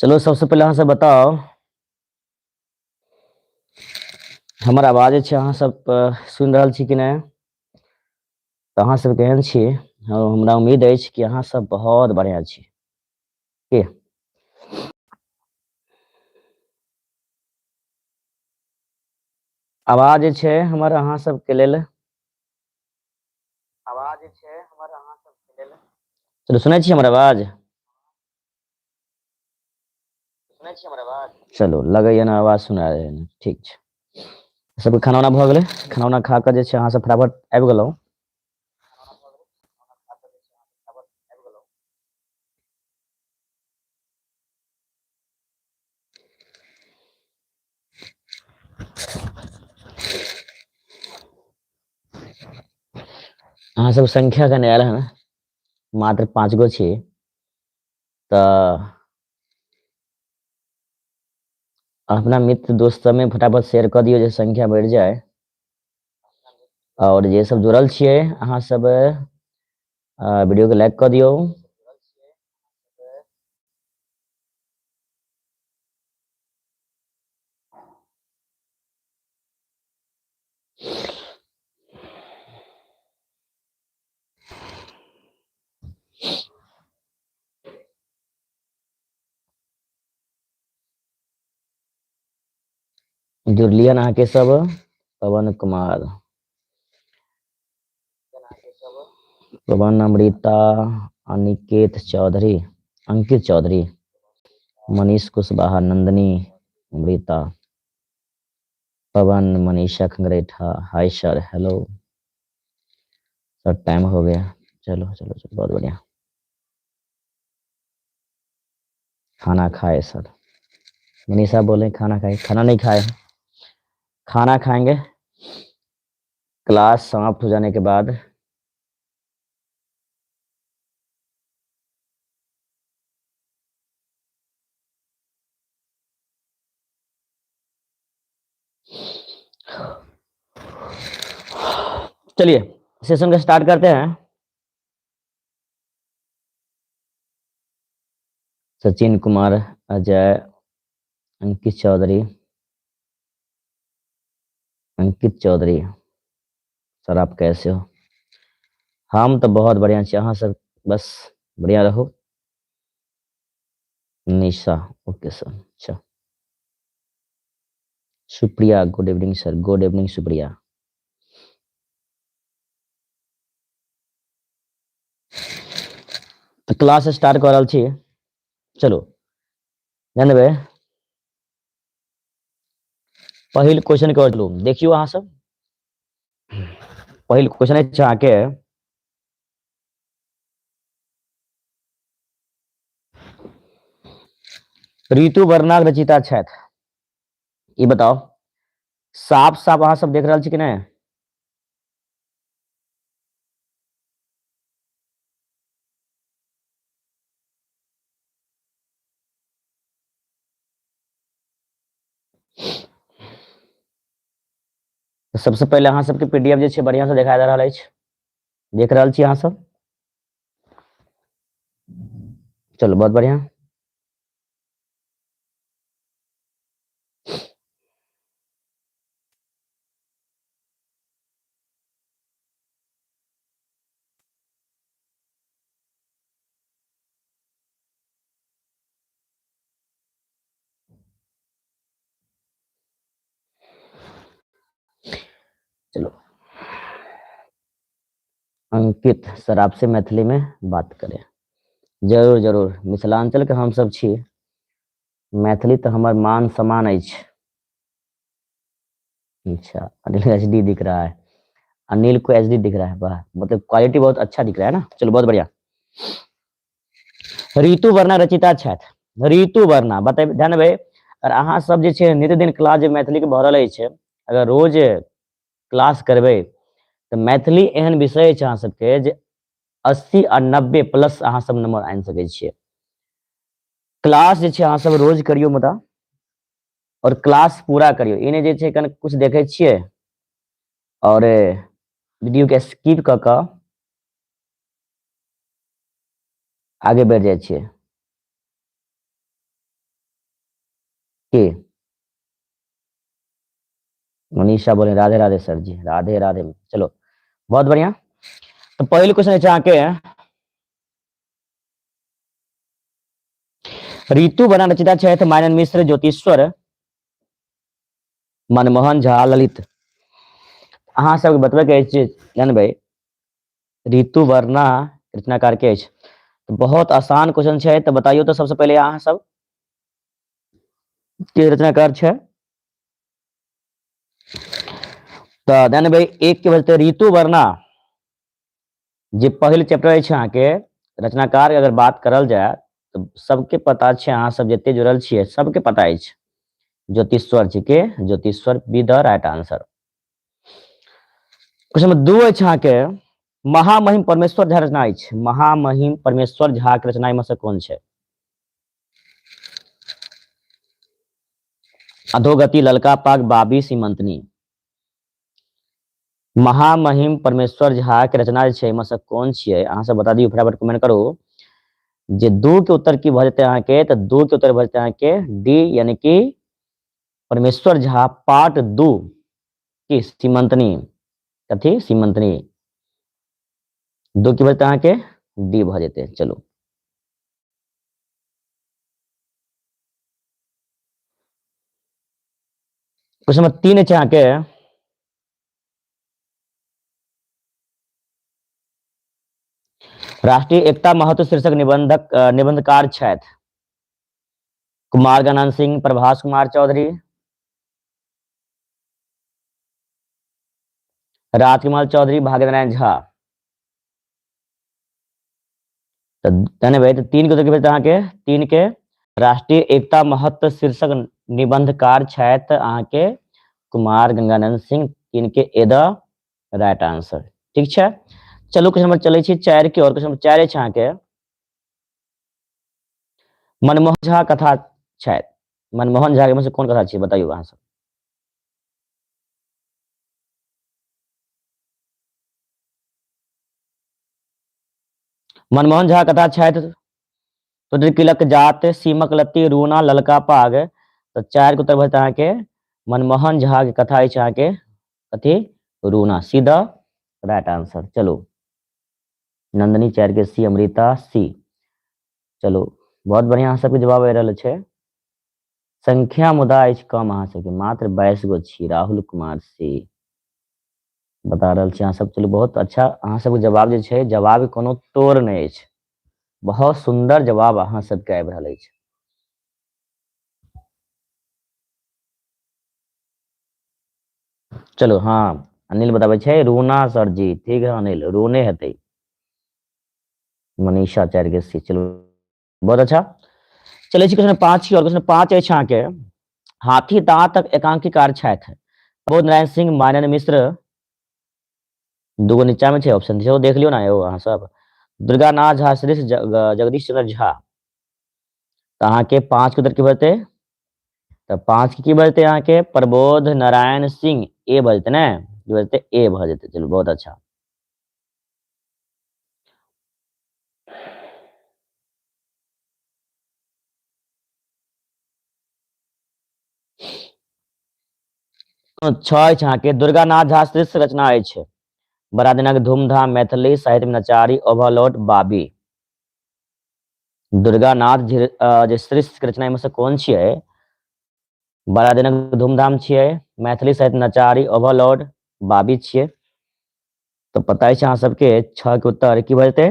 चलो सबसे पहिले अहाँ सब बताउ हमर आवाज जे छै अहाँ सब सुनि रहल छी कि नहि तऽ अहाँ सब केहन छी हमरा उम्मीद अछि कि अहाँ सब बहुत बढ़िया छी की आवाज जे छै हमर अहाँ सबके लेल आवाज जे छै हमर अहाँ सबके लेल चलू सुनै छी हमर आवाज सुनै छी हमर आवाज चलू लगैया ने आवाज सुना रहल हन ठीक छै सबके खाना उना भऽ गेलै खाना उना खा कऽ जे छै अहाँ सब फटाफट आबि गेलहुँ अहाँ सब संख्या कने आयल हन मात्र 5 गो छी तऽ अपना मित्र दोस्त सबमे फटाफट शेयर कऽ दियौ जे संख्या बढ़ि जाय आओर जे सब जुड़ल छियै अहाँ सब वीडियो के लाइक कऽ दियौ जुड़लियन अहाँके सब पवन कुमार पवन अमृता अनिकेत चौधरी अंकित Chaudhary Manish Kushwaha Nandini Amrita Pawan Manisha Khangretha hi sir hello sir time हो गया चलो चलो चलो बहुत बढ़िया खाना खाए सर मनीषा बोले खाना खाए खाना नहीं खाए खाना खाएंगे क्लास समाप्त हो जाने के बाद चलिए सेशन का स्टार्ट करते हैं सचिन कुमार अजय अंकित चौधरी अंकित चौधरी सर आप कैसे हो हम तो बहुत बढ़िया छी अहाँ सब बस बढ़िया रहो निशा ओके सर अच्छा Supriya good evening sir good evening Supriya तऽ क्लास स्टार्ट कऽ रहल छी चलू ध्यान देबै पहिल क्वेश्चन के लू देखियौ अहाँ सब पहिल क्वेश्चन अछि अहाँके ऋतु वर्णाक रचयिता छथि ई बताउ साफ साफ अहाँ सब देख रहल छी कि नहि सबसे पहिले अहाँ सबके पीडीएफ जे छै बढ़िया से देखा दे रहल अछि देख रहल छी अहाँ सब चलू बहुत बढ़िया चलो अंकित सर आपसे मैथिली में बात करें जरूर जरूर मिथिलांचल के हम सब छी मैथिली तऽ हमर मान सम्मान अछि अच्छा अनिल एच डी दिख रहा है अनिल को एच डी दिख रहा है वाह मतलब क्वालिटी बहुत अच्छा दिख रहा है ना चलो बहुत बढ़िया ऋतु वर्णा रचिता छथि ऋतु वर्णा बते ध्यान देबै अगर अहाँ सब जे छै नित दिन क्लास जे मैथिली के भऽ रहल अछि अगर रोज क्लास करबै तऽ मैथिली एहन विषय अछि अहाँ सबके जे 80 आ 90 प्लस अहाँ सब नंबर आनि सकै छियै क्लास जे छै अहाँ सब रोज करियौ मुदा और क्लास पूरा करियौ ई नहि जे छै कने कुछ देखै छियै और वीडियो के स्किप कऽ कऽ आगे बढ़ि जाइ छियै के मनीषा बोले राधे राधे सर जी, राधे राधे। चलो बहुत बढ़िया। तो पहिल क्वेश्चन अछि अहाँके, ऋतु बना रचिता छथि मानन मिश्र, ज्योतिश्वर, मनमोहन झा, ललित। अहाँ सबके बतबै के अछि जानबै ऋतु वर्णा रचनाकार के अछि। बहुत आसान क्वेश्चन छै, तऽ बताइयो तऽ सबसे पहिले अहाँ सब के रचनाकार छै। तऽ जानबै एक के बजते ऋतु वर्णा जे पहिल चैप्टर अछि अहाँके, रचनाकार के अगर बात करल जाय तऽ सबके पता छै, अहाँ सब जते जुड़ल छियै सबके पता अछि ज्योतिश्वर जी के। Jyotishwar be the right answer. Question number 2 अछि अहाँके, महामहिम परमेश्वर झा रचना अछि। महामहिम परमेश्वर झा के रचना एहिमे से कोन छै? अधोगति, ललका पाग, बाबी, सीमंतनी। महामहिम परमेश्वर झा के रचना जे छै एहिमे से कोन छियै? अहाँ सब बता दियौ, फटाफट कमेंट करू जे 2 के उत्तर की भऽ जेतै अहाँके। तऽ 2 के उत्तर भऽ जेतै अहाँके डी, यानी कि परमेश्वर झा पार्ट 2 की सीमंतनी। कथी? सीमंतनी। 2 की भऽ जेतै अहाँके डी भऽ जेतै। चलू क्वेश्चन नंबर 3 अछि अहाँके, राष्ट्रीय एकता महत्व शीर्षक निबंधक निबंधकार छथि कुमार गणानंद सिंह, प्रभास कुमार चौधरी, राजकमल चौधरी, भाग्यनारायण झा। तऽ भाई, तऽ 3 के उत्तर की अहाँके? 3 के राष्ट्रीय एकता महत्व शीर्षक निबंधकार छथि अहाँके कुमार गंगानंद सिंह। 3 के ए the right answer. ठीक छै, चलू क्वेश्चन नंबर चलै छी 4 के। और क्वेश्चन नंबर 4 अछि अहाँके, मनमोहन झा कथा छथि। मनमोहन झा के से कोन कथा छै बताइयो अहाँ सब। मनमोहन झा कथा छथि तुद्रकिलक जात, सीमक लत्ती, रूना, ललका पाग। तऽ 4 के उत्तर भऽ जेतै अहाँके मनमोहन झा के कथा अछि अहाँके कथी? रूना। C the right answer. चलू नंदनी 4 के सी, अमृता सी। चलू बहुत बढ़िया अहाँ सबके जवाब आबि रहल छै। संख्या मुदा अछि कम अहाँ सबके, मात्र 22 गो छी। राहुल कुमार सी बता रहल छी अहाँ सब। चलू बहुत अच्छा अहाँ सबके जवाब जे छै, जवाब कोनो तोड़ नहि अछि, बहुत सुंदर जवाब अहाँ सबके आबि रहल अछि। चलू हाँ अनिल बताबै छै रूना सर जी। ठीक है अनिल, रूने हेतै। मनीषा 4 के सी। चलू बहुत अच्छा। चलै छी क्वेश्चन 5 की और। क्वेश्चन 5 अछि अहाँके, हाथी दांत एकांकीकार छथि प्रबोध नारायण सिंह, मानन मिश्र। दूगो नीचा में छै ऑप्शन, सेहो देख लियौ ना यौ अहाँ सब। दुर्गानाथ झा श्री, जगदीश चंद्र झा। तऽ अहाँके 5 के उत्तर की भऽ जेतै? तऽ 5 के की भऽ जेतै अहाँके? प्रबोध नारायण सिंह ए भऽ जेतै ने, की भऽ जेतै? ए भऽ जेतै। चलू बहुत अच्छा। 6 अछि अहाँके, दुर्गानाथ झा श्रेष्ठ रचना अछि बड़ा दिनक धूमधाम, मैथिली साहित्य नचारी, ओवरलोड, बाबी। दुर्गानाथ जे श्रेष्ठ रचना एहिमे से कोन छियै? बड़ा दिनक धूमधाम छियै, मैथिली साहित्य नचारी, ओवरलोड, बाबी छियै। तऽ पता अछि अहाँ सबके 6 के उत्तर की भऽ जेतै?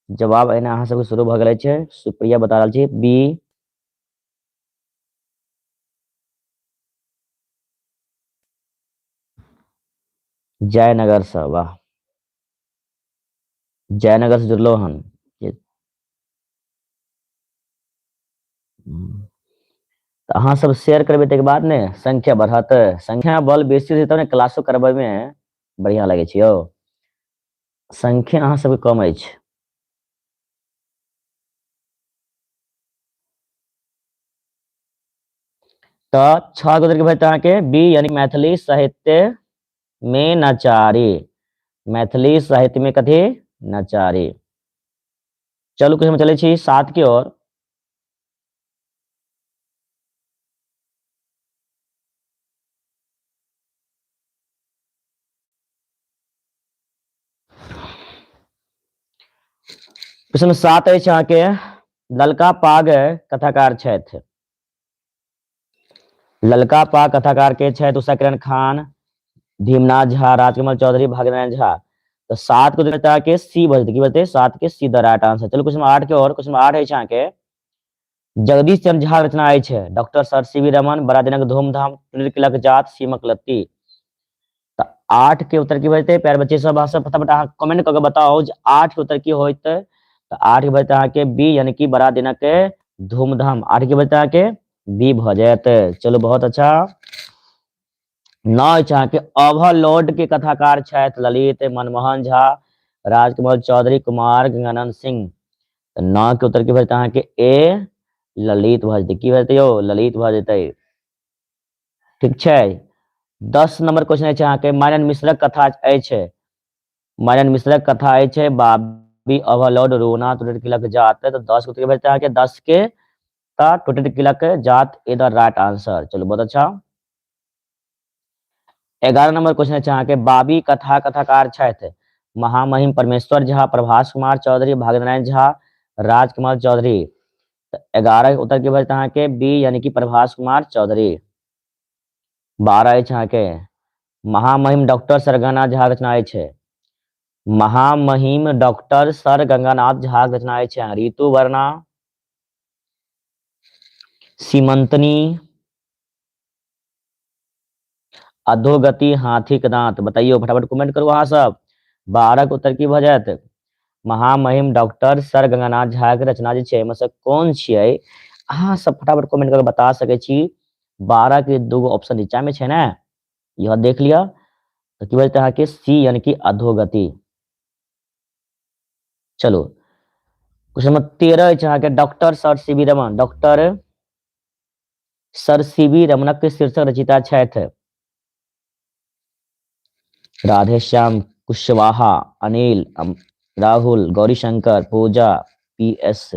जवाब एना अहाँ सबके शुरू भऽ गेल अछि। सुप्रिया बता रहल छी बी। जयनगर से, वाह जयनगर से जुड़लो हन। तऽ अहाँ सब शेयर करबै ताहिके बाद ने संख्या बढ़त, संख्या बल बेसी रहतै तब ने क्लासो करबै में बढ़िया लगै छै यौ। संख्या अहाँ सबके कम अछि। तऽ 6 गोटे के भेटत अहाँके बी, यानी मैथिली साहित्य में नचारी। मैथिली साहित्य में कथी? नचारी। चलू क्वेश्चन में चलै छी 7 के ओर। प्रश्न 7 अछि अहाँके, ललका पाग कथाकार छथि। ललका पाग कथाकार के छथि? उषा किरण खान, भीमनाथ झा, राजकमल चौधरी, भाग्यनारायण झा। तऽ 7 के देता के सी भऽ जेतै। की बजतै? 7 के सी द राइट आंसर। चलू क्वेश्चन 8 के और क्वेश्चन 8 अछि अहाँके, जगदीश चंद्र झा रचना अछि doctor sir C V Raman, बड़ा दिनक धूमधाम, किलक जात, सीमक लत्ती। तऽ 8 के उत्तर की भऽ जेतै? प्यार बच्चे सब, अहाँ सब फटाफट अहाँ कमेंट कऽ के बताउ जे 8 के उत्तर की होयतै। तऽ 8 के भऽ जेतै अहाँके बी, यानी कि बड़ा दिनक धूमधाम। 8 के भऽ जेतै अहाँके बी भऽ जायत। चलू बहुत अच्छा। 9 अछि अहाँके, ओवरलोड के कथाकार छथि ललित, मनमोहन झा, राजकमल चौधरी, कुमार गंगानंद सिंह। तऽ 9 के उत्तर की भऽ जेतै अहाँके? ए ललित भऽ जेतै। की भऽ जेतै यौ? ललित भऽ जेतै। ठीक छै। 10 नंबर क्वेश्चन अछि अहाँके, मानन मिश्रक कथा अछि। मानन मिश्रक कथा अछि बाबी, ओवरलोड, रोना, टूटल किलक जात। तऽ 10 के उत्तर भेटतै अहाँके 10 के, तऽ टूटल किलक जात ए द राइट आंसर। चलू बहुत अच्छा। 11 नंबर क्वेश्चन अछि अहाँके, बाबी कथा कथाकार छथि महामहिम परमेश्वर झा, प्रभास कुमार चौधरी, भाग्यनारायण झा, राजकुमार चौधरी। तऽ 11 उत्तर की भऽ जेतै अहाँके? बी, यानी कि प्रभास कुमार चौधरी। 12 अछि अहाँके, महामहिम डॉक्टर सर गंगानाथ झा रचना अछि। महामहिम डॉक्टर सर गंगानाथ झा रचना अछि ऋतु वर्णा, सीमंतनी, अधोगति, हाथीक दांत। बताइयो फटाफट कमेंट करू अहाँ सब। 12 के उत्तर की भऽ जायत? महामहिम डॉक्टर सर गंगानाथ झा के रचना जे छै एहिमे से कोन छियै? अहाँ सब फटाफट कमेंट करके बता सकै छी। 12 के दूगो ऑप्शन नीचा में छै ने, यह देख लिअ। तऽ की भऽ जेतै अहाँके? सी, यानी कि अधोगति। चलू क्वेश्चन नंबर 13 अछि अहाँके, doctor sir C V Raman. Doctor sir C V रमनक शीर्षक रचयिता छथि राधेश्याम कुशवाहा, अनिल, राहुल, गौरीशंकर, पूजा, पी एस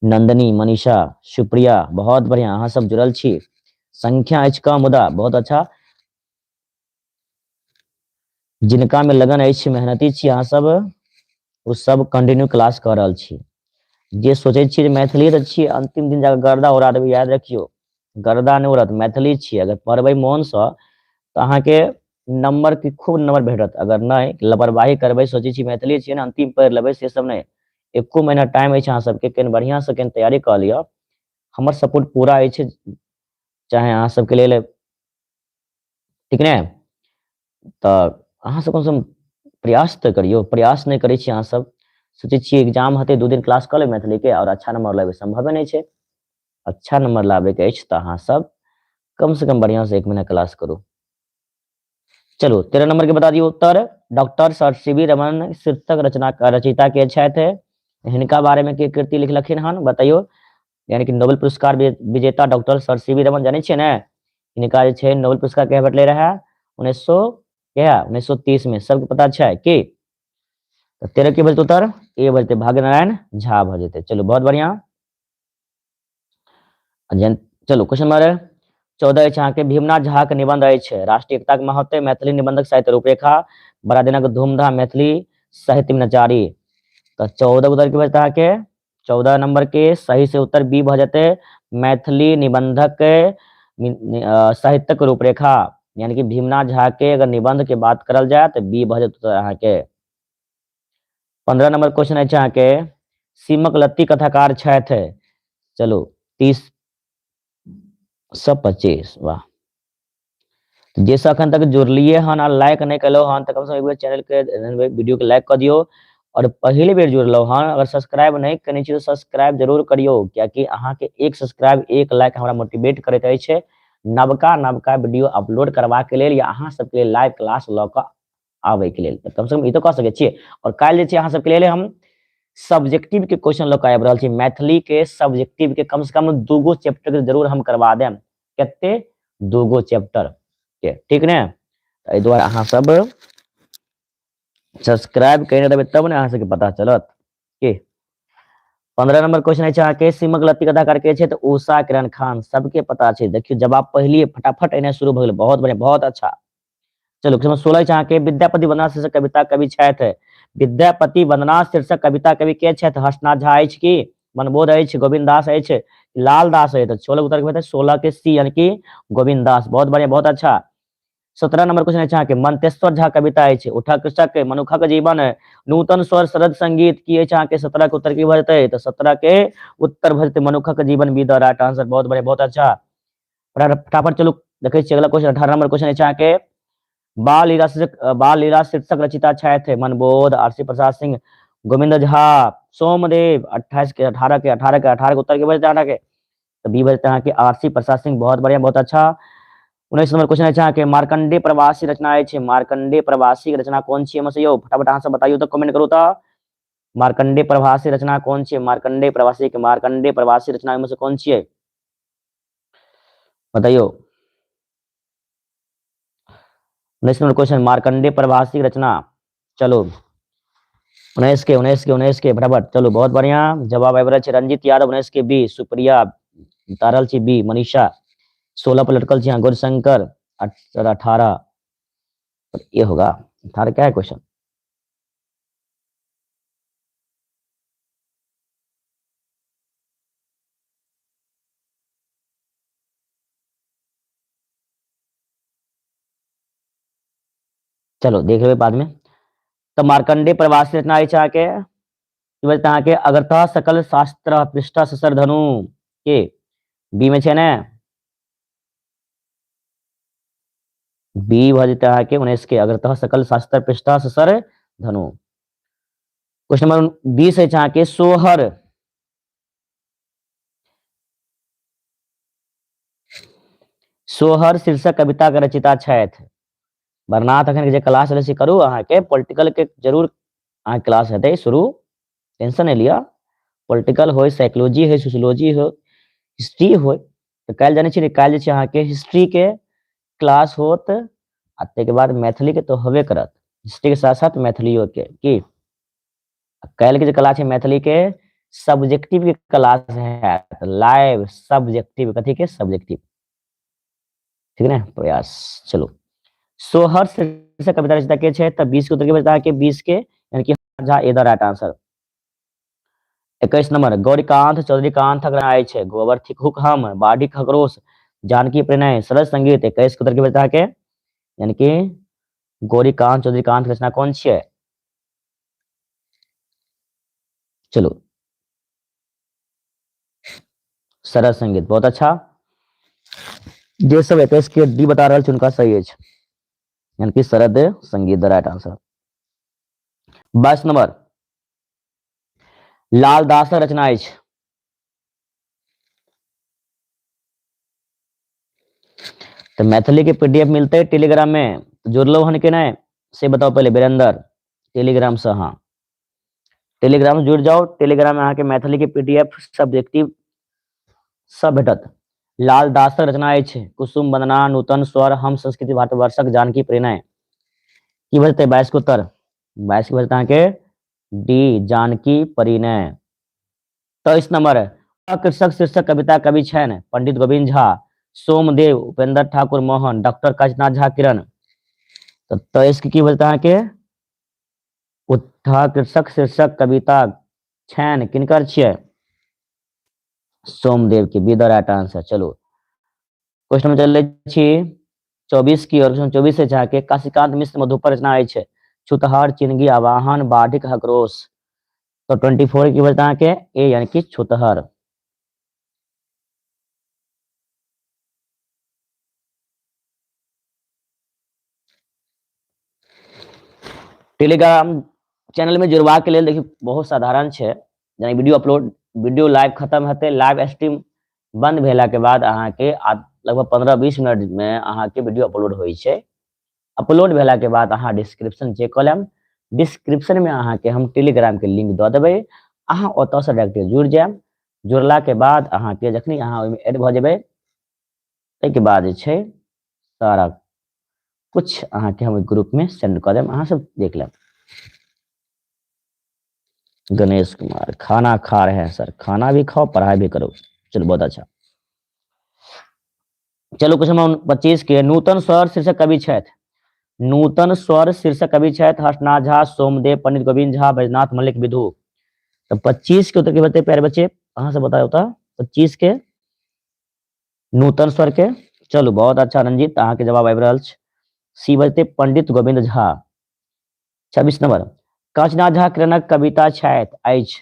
नंदनी, मनीषा, सुप्रिया। बहुत बढ़िया, अहाँ सब जुड़ल छी। संख्या अछि कम मुदा बहुत अच्छा। जिनका में लगन अछि, मेहनती छी अहाँ सब, ओ सब कंटिन्यू क्लास कऽ रहल छी। जे सोचै छियै जे मैथिली तऽ छियै, अंतिम दिन जाकऽ गर्दा उड़ा देबै, याद रखियौ गर्दा नहि उड़त। मैथिली छियै, अगर पढ़बै मोनसँ तऽ अहाँके नंबर की खूब नंबर भेटत। अगर नहि लापरवाही करबै, सोचै छी मैथिली छियै ने अंतिम पढ़ि लेबै, से सब नहि। एको महीना टाइम अछि अहाँ सबके, कनि बढ़िआँसँ कनि तैयारी कऽ लिअ। हमर सपोर्ट पूरा अछि चाहे अहाँ सबके लेल, ठीक ने? तऽ अहाँ सब कमसँ कम प्रयास तऽ करियौ। प्रयास नहि करै छी अहाँ सब, सोचै छियै एग्जाम हेतै 2 दिन क्लास कऽ लेबै मैथिलीके आओर अच्छा नंबर लेबै, सम्भवे नहि छै। अच्छा नंबर लाबैके अछि तऽ अहाँ सब कम से कम बढ़िआँ से 1 महीना क्लास करू। चलू 13 नंबर के बता दियौ उत्तर। Doctor sir C V Raman शीर्षक रचना रचयिता के छथि, हिनका बारे में के कृति लिखलखिन हन बताइयो। यानी कि नोबेल पुरस्कार विजेता doctor sir C V Raman जानै छियै ने, हिनका जे छै नोबेल पुरस्कार कहिया भेटलै रहए? 1930 में, सबके पता छै की? तऽ 13 के बजते उत्तर ए बजते, भाग्यनारायण झा भऽ जेतै। चलू बहुत बढ़िया। चलू क्वेश्चन नंबर 14 अछि अहाँके, भीमनाथ झा के निबंध अछि राष्ट्रीय एकता के महत्व, मैथिली निबंधक साहित्य रूपरेखा, बड़ा दिनक धूमधाम, मैथिली साहित्य में नचारी। तऽ 14 उत्तर की बजते अहाँके? 14 नंबर के सही से उत्तर बी भऽ जेतै, मैथिली निबंधक साहित्यक रूपरेखा, यानी कि भीमनाथ झा के अगर निबंध के बात करल जाय तऽ बी भऽ जेतै अहाँके। 15 नंबर क्वेश्चन अछि अहाँके, सीमक लत्ती कथाकार छथि। चलू 30 से 25, वाह। जे सब अखन तक जुड़लिए हन आ लाइक नहीं कलो हन तो कम से कम एक बेर चैनल के वीडियो के लाइक कर दियो, और पहले बेर जुड़लो हन अगर सब्सक्राइब नहीं करने छी तो सब्सक्राइब जरूर करियो, कियाकि अहाँ के एक सब्सक्राइब एक लाइक हमरा मोटिवेट करैत अछि नवका नवका वीडियो अपलोड करबा के लेल या अहाँ सबके लेल लाइव क्लास लऽ कऽ आबै के लेल। तऽ कम से कम ई तऽ कऽ सकै छियै। और काल्हि जे छै अहाँ सबके लेल हम सब्जेक्टिव के क्वेश्चन लऽ कऽ आबि रहल छी, मैथिली के सब्जेक्टिव के कम से कम 2 चैप्टर के जरूर हम करवा देम। कते? 2 चैप्टर के, ठीक ने? एहि दुआरे अहाँ सब सब्सक्राइब कयने रहबै तब ने अहाँ सबके पता चलत। की 15 नंबर क्वेश्चन अछि अहाँके, सीमक लत्ती कथाकार के छै? तऽ उषा किरण खान, सबके पता छै। देखियौ जवाब पहलिए फटाफट एनाइ शुरू भऽ गेल, बहुत बढ़िया, बहुत अच्छा। चलू क्वेश्चन 16 अछि अहाँके, विद्यापति वंदना शीर्षक कविता कवि छथि विद्यापति वंदना शीर्षक कविता कवि के छथि? हर्षनाथ झा अछि कि मनबोध अछि, गोविंद दास अछि, लाल दास अछि? तऽ 16 उत्तर के 16 के सी यानी कि गोविंद दास। बहुत बढ़िया, बहुत अच्छा। 17 नंबर क्वेश्चन अछि अहाँके, मंतेश्वर झा कविता अछि, उठक कृषक, मनुखक जीवन, नूतन स्वर, शरद संगीत, की अछि अहाँके? 17 के उत्तर की भऽ जेतै? तऽ 17 के उत्तर भऽ जेतै मनुखक जीवन, बी the right answer. बहुत बढ़िया, बहुत अच्छा। फटाफट चलू देखै छियै अगला क्वेश्चन। 18 नंबर क्वेश्चन अछि अहाँके, बाल लीला शीर्षक, बाल लीला शीर्षक रचिता छथि मनबोध, आरसी प्रसाद सिंह, गोविंद झा, सोमदेव। 28 के 18 के 18 के 18 के उत्तर के बजते 18 के, तऽ बी बजते अहाँके आरसी प्रसाद सिंह। बहुत बढ़िया, बहुत अच्छा। 19 नंबर क्वेश्चन अछि अहाँके, मार्कंडे प्रवासी रचना अछि, मार्कंडे प्रवासी के रचना कोन छियै एहिमे यौ? फटाफट अहाँ सब बताइयो तऽ, कमेंट करू तऽ, मार्कंडे प्रवासी रचना कोन छियै? मार्कंडे प्रवासी के, मार्कंडे प्रवासी रचना एहिमे से कोन छियै बताइयो। 19 नंबर क्वेश्चन, मार्कंडे प्रवासी रचना। चलो 19 के, 19 के, 19 के, फटाफट चलू। बहुत बढ़िया जवाब आबि रहल छै। रंजीत यादव 19 के बी, सुप्रिया तारल छी बी, मनीषा 16 पर लटकल छी अहाँ, गौरीशंकर 18, ये होगा 18। क्या है क्वेश्चन? चलो देख लेबै बाद में। तऽ मार्कंडे प्रवासी रचना अछि अहाँके की बजते अहाँके, अगरता सकल शास्त्र पृष्ठ ससर धनु के बी में छै ने, बी भऽ जेतै अहाँके 19 के, अगरतः सकल शास्त्र पृष्ठ ससर धनु। क्वेश्चन नंबर 20 अछि अहाँके, सोहर सोहर शीर्षक कविता के रचयिता छथि बरनाथ। अखन जे क्लास चलै छै करू, अहाँके पॉलिटिकल के जरूर अहाँके क्लास हेतै शुरू, टेंशन नहि लिअ। पॉलिटिकल होय, साइकोलॉजी होय, सोशियोलॉजी होय, हिस्ट्री होय, तऽ काल्हि जानै छियै ने, काल्हि जे छै अहाँके हिस्ट्री के क्लास होत आ ताहिके बाद मैथिली के तऽ होबे करत, हिस्ट्री के साथ साथ मैथिलियो के। की काल्हि के जे क्लास छै मैथिली के सब्जेक्टिव के क्लास हैत, लाइव सब्जेक्टिव, कथी के सब्जेक्टिव, ठीक ने, प्रयास। चलू सोहर से कविता रचयिता के छै? तऽ 20 के उत्तर के बचता के 20 के यानी कि Jha, A the right answer. 21 number, Gaurikant Chaudharikant आय छै, गोबर थिक हम, बाढ़ी खकरोश, जानकी प्रणय, सरस संगीत। 21 के उत्तर के बचता के यानी कि गौरीकांत चौधरीकांत रचना कौन छियै? चलो सरस संगीत, बहुत अच्छा। जे सब 21 के डी बता रहल छै उनका सही अछि, यानी कि शरद संगीत द राइट आंसर। 22 नंबर, लाल दासक रचना अछि। तऽ मैथिली के पीडीएफ मिलते टेलीग्राम में, जुड़लो हन कि नहीं से बताओ पहले वीरेंद्र, टेलीग्राम से। हाँ टेलीग्राम से जुड़ जाओ, टेलीग्राम में अहाँके मैथिली के पीडीएफ सब्जेक्टिव सब भेटत। लाल दासक रचना अछि कुसुम वंदना, नूतन स्वर, हम संस्कृति भारतवर्षक, जानकी प्रणय। की भजतै 22 के उत्तर? 22 के भजतै अहाँके डी, जानकी परिणय। 23 नंबर, कृषक शीर्षक कविता कवि छनि पंडित गोविंद झा, सोमदेव, उपेंद्र ठाकुर मोहन, डॉक्टर काशीनाथ झा किरण। तऽ 23 के की भजतै अहाँके? उत्था कृषक शीर्षक कविता छनि किनकर छियै? सोमदेव के, बी the right answer. चलू क्वेश्चन में चलै छी 24 की और क्वेश्चन 24 अछि अहाँके, काशीकांत मिश्र मधुपर रचना अछि छुतहर, चिनगी, आवाहन, बाढ़िक हकरोश। तो 24 की बचत अहाँके ए यानी कि छुतहर। टेलीग्राम चैनल में जुड़बाक के लेल देखियौ बहुत साधारण छै, जेना वीडियो अपलोड, वीडियो लाइव खत्म हेतै, लाइव स्ट्रीम बंद भेला के बाद अहाँके लगभग 15-20 मिनट में अहाँके वीडियो अपलोड होइ छै। अपलोड भेला के बाद अहाँ डिस्क्रिप्शन चेक कऽ लेब, डिस्क्रिप्शन में अहाँके हम टेलीग्राम के लिंक दऽ देबै, अहाँ ओतऽसँ डायरेक्ट जुड़ि जायब। जुड़ला के बाद अहाँके जखनी अहाँ ओहिमे एड भऽ जेबै ताहिके बाद जे छै सारा कुछ अहाँके हम ग्रुप में सेंड कऽ देब, अहाँ सब देख लेब। गणेश कुमार खाना खा रहे हैं सर, खाना भी खाओ पढ़ाई भी करो, चलो बहुत अच्छा। चलो क्वेश्चन नंबर 25 के, नूतन स्वर शीर्षक कवि छथि नूतन स्वर शीर्षक कवि छथि हर्षनाथ झा, सोमदेव, पंडित गोविंद झा, बैजनाथ मल्लिक, विधु। तऽ 25 के उत्तर की बतै प्यारे बच्चे, अहाँ सब बताउ तऽ 25 के नूतन स्वर के। चलू बहुत अच्छा रंजीत, अहाँके जवाब आबि रहल छै। सी बजते पंडित गोविंद झा। 26 नंबर, कांचनाथ झा किरणक कविता छथि अछि।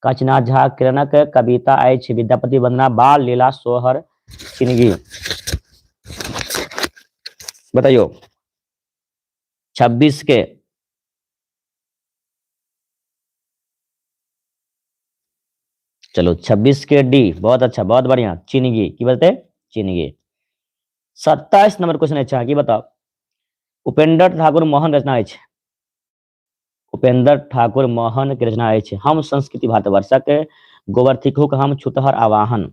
कांचनाथ झा किरणक कविता अछि विद्यापति वंदना, बाल लीला, सोहर, चिनगी। बताइयो 26 के। चलो 26 के डी, बहुत अच्छा बहुत बढ़िया, चिनगी की बोलते चिनगी। 27 नंबर क्वेश्चन अच्छा की बताओ, उपेंद्र ठाकुर मोहन रचना अछि। उपेंद्र ठाकुर मोहन के रचना अछि हम संस्कृति भारतवर्षक, गोबर थिकुक हम छुतहर आवाहन।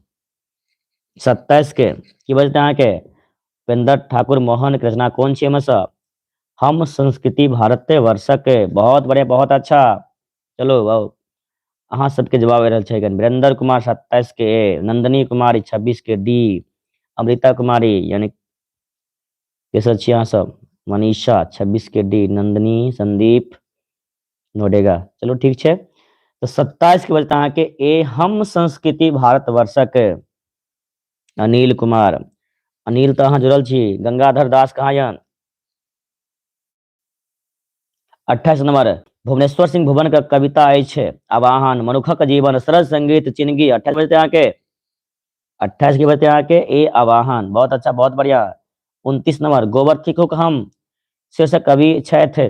27 के की बजते अहाँके उपेंद्र ठाकुर मोहन के रचना कोन छै एहिमे? हम संस्कृति भारत वर्षक। बहुत बढ़िया बहुत अच्छा। चलो वाह, अहाँ सबके जवाब आबि रहल छै। वीरेंद्र कुमार 27 के ए, नंदनी कुमारी 26 के डी, अमृता कुमारी यानी केसर छी अहाँ सब, मनीषा 26 के डी, नंदनी, संदीप नोडेगा। चलो ठीक छै, तऽ 27 के बजता अहाँके ए, हम संस्कृति भारतवर्षक। अनिल कुमार, अनिल तऽ अहाँ जुड़ल छी। गंगाधर दास कहाँ यन? 28 नंबर, भुवनेश्वर सिंह भुवन के कविता अछि आवाहन, मनुखक जीवन, सरल संगीत, चिनगी। 28 बजते अहाँके, 28 के बजते अहाँके ए आवाहन। बहुत अच्छा बहुत बढ़िया। 29 नंबर, गोबर थिकुक हम शीर्षक कवि छथि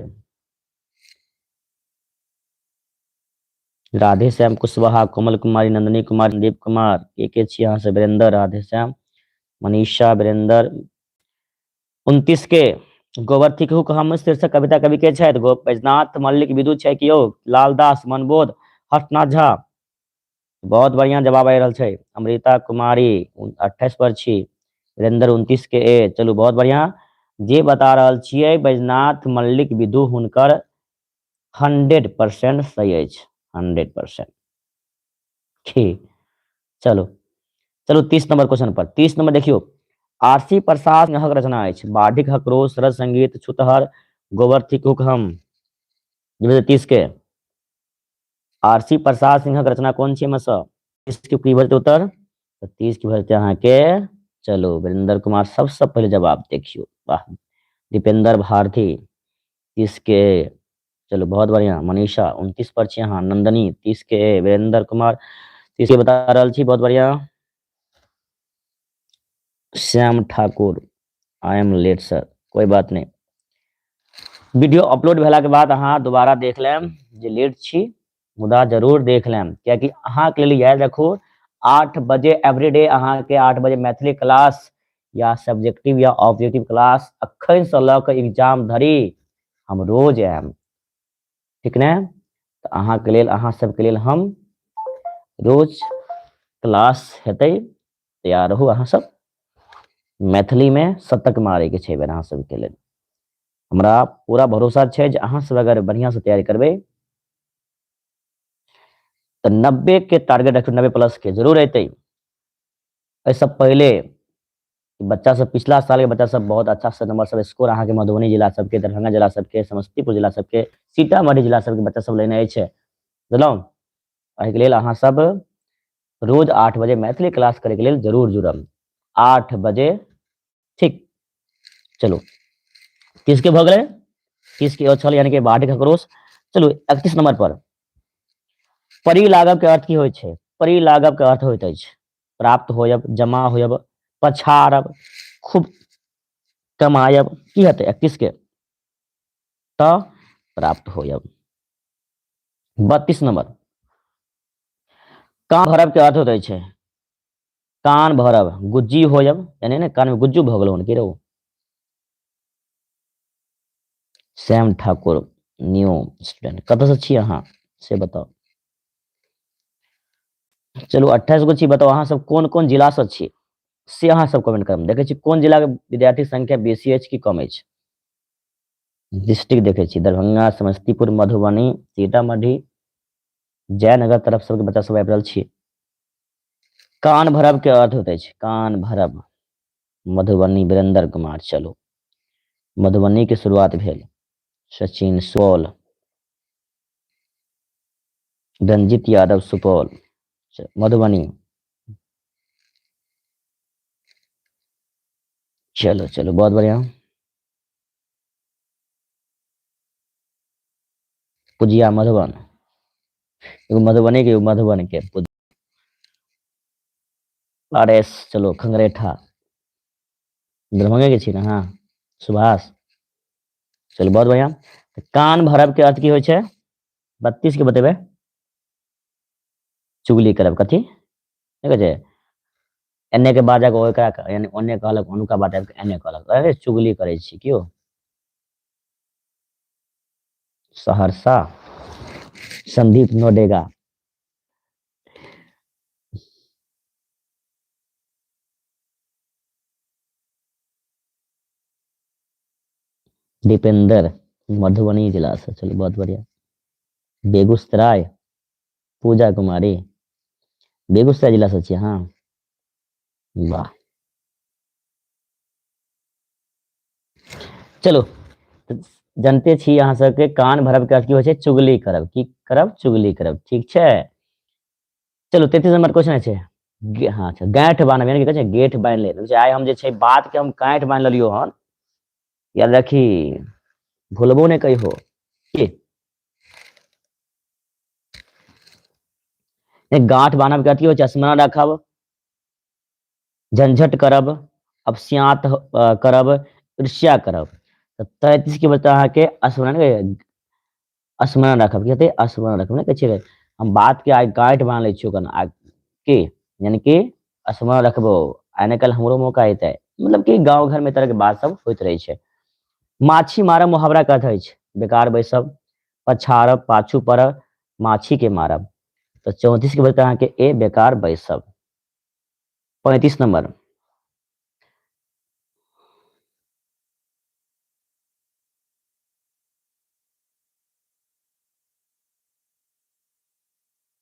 राधेश्याम कुशवाहा, कोमल कुमारी, नंदनी कुमार, संदीप कुमार। के के छी अहाँ सब? वीरेंद्र, राधेश्याम, मनीषा, वीरेंद्र। 29 के गोबर थिकहुक हम शीर्षक कविता कवि के छथि? गो बैजनाथ मल्लिक, विदु छै कि यौ, लालदास, मनबोध, हर्षनाथ झा। बहुत बढ़िया जवाब आबि रहल छै। अमृता कुमारी 28 पर छी, वीरेंद्र 29 के ए। चलू बहुत बढ़िया, जे बता रहल छियै बैजनाथ मल्लिक विदु हुनकर 100% सही अछि, 100%। ठीक, चलू चलू 30 नंबर क्वेश्चन पर। 30 नंबर देखियौ, आरसी प्रसाद सिंहक रचना अछि बाढ़िक हकरोश, शरद संगीत, छुतहर, गोबर थिकुक हम। 30 के आरसी प्रसाद सिंहक रचना कोन छै एहिमे सँ? 30 के की भजतै उत्तर? तऽ 30 के भजतै अहाँके, चलू वीरेंद्र कुमार सबसँ पहिले जवाब देखियौ, वाह। दीपेंद्र भारती 30 के, चलू बहुत बढ़िया। मनीषा 29 पर छी अहाँ, नंदनी 30 के, वीरेंद्र कुमार 30 के बता रहल छी, बहुत बढ़िया। Shyam Thakur I am late sir, कोई बात नहीं, वीडियो अपलोड भेला के बाद अहाँ दोबारा देख लेम जे लेट छी, मुदा जरूर देख लेम, कियाकि अहाँके लेल याद रखू 8 बजे एवरीडे अहाँके 8 बजे मैथिली क्लास या सब्जेक्टिव या ऑब्जेक्टिव क्लास अखन से लऽ कऽ एग्जाम धरि हम रोज आयब, ठीक ने? तऽ अहाँके लेल, अहाँ सबके लेल हम रोज क्लास हेतै, तैयार रहू अहाँ सब। मैथिलीमे शतक मारैके छै एहि बेर अहाँ सबके लेल। हमरा पूरा भरोसा छै जे अहाँ सब अगर बढ़िआँसँ तैयारी करबै तऽ 90 के टारगेट रखू, 90 प्लस के जरूर एतै। एहिसँ पहिले बच्चा सब, पिछला साल के बच्चा सब बहुत अच्छा से नंबर सब स्कोर अहाँके मधुबनी जिला सबके, दरभंगा जिला सबके, समस्तीपुर जिला सबके, सीतामढ़ी जिला सबके बच्चा सब लेने अछि, बुझलहुँ? एहिके लेल अहाँ सब रोज 8 बजे मैथिली क्लास करैके लेल जरूर जुड़ब, 8 बजे, ठीक। चलू 30 के भऽ गेलै, 30 के छल यानी कि बाढ़ खकरोश। चलू 31 नंबर पर, परी लागब के अर्थ की होइ छै? परी लागब के अर्थ होइत अछि प्राप्त होयब, जमा होयब, पछाड़ब, खूब कमायब, की हेतै 31 के? तऽ प्राप्त होयब। 32 नंबर, कान भरब के अर्थ होइत अछि कान भरब, गुज्जी होयब, यानी ने कान में गुज्जू भऽ गेल की रहो। श्याम ठाकुर न्यू स्टूडेंट, कतऽसँ छी अहाँ से बताउ। चलू 28 गो छी, बताउ अहाँ सब कोन कोन जिलासँ छी से अहाँ सब कमेंट करब। देखै छी कोन जिलाके विद्यार्थी संख्या बेसी अछि कि कम अछि। डिस्ट्रिक्ट देखै छी दरभंगा, समस्तीपुर, मधुबनी, सीतामढ़ी, जयनगर तरफ सबके बच्चा सब आबि रहल छी। कान भरब के अर्थ होइत अछि कान भरब, मधुबनी, वीरेंद्र कुमार। चलू मधुबनी के शुरुआत भेल। सचिन सुपौल, रंजित यादव सुपौल, मधुबनी। चलो चलो बहुत बढ़िया। पुजिया मधुबन, एगो मधुबनी के, एगो मधुबन के। आर एस, चलो खंगरेठा, दरभंगे के छी ने? हाँ सुभाष, चलो बहुत बढ़िया। तऽ कान भरब के अर्थ की होइ छै? 32 के बतेबै। चुगली करब। कथी नहि कहै छै, एन्ने के बात जाके ओकरा, यानी ओन्ने कहलक, ओनुका बात आबि कऽ एन्ने कहलक, अरे चुगली करै छी क्यों। सहरसा, संदीप नोडेगा। दीपेंद्र मधुबनी जिला से, चलो बहुत बढ़िया। बेगूसराय, पूजा कुमारी बेगूसराय जिला से छियै? हाँ वाह। चलो जनते छी अहाँ सबके, कान भरब के अर्थ की होइ छै? चुगली करब। की करब? चुगली करब। ठीक छै, चलो 33 नंबर क्वेश्चन छै। हाँ अच्छा, गाँठ बान्हब यानी की कहै छै गेठ बान्हि ले। आइ हम जे छै बात के हम गाँठ बान्हि लेलियो हन, याद रखी भूलबो नहि कहियो। की गाँठ बान्हब के अथी होइ छै? स्मरण राखब, झंझट करब, अपस्यात करब, ईर्ष्या करब। तऽ 33 के बच्चा अहाँके स्मरण, स्मरण राखब की हेतै? स्मरण राखब। नहि कहै छियै हम बात के आइ गाँठ बान्हि लै छियौ कना की, यानी कि स्मरण रखबो, आइ ने काल्हि हमरो मौका एतै। मतलब कि गाँव घर में तरह के बात सब होइत रहै छै। माछी मारब मुहावरा के अर्थ अछि? बेकार बैसब, पछाड़ब, पाछू पड़ब, माछी के मारब। तऽ 34 के बचत अहाँके ए, बेकार बैसब। 35 नंबर,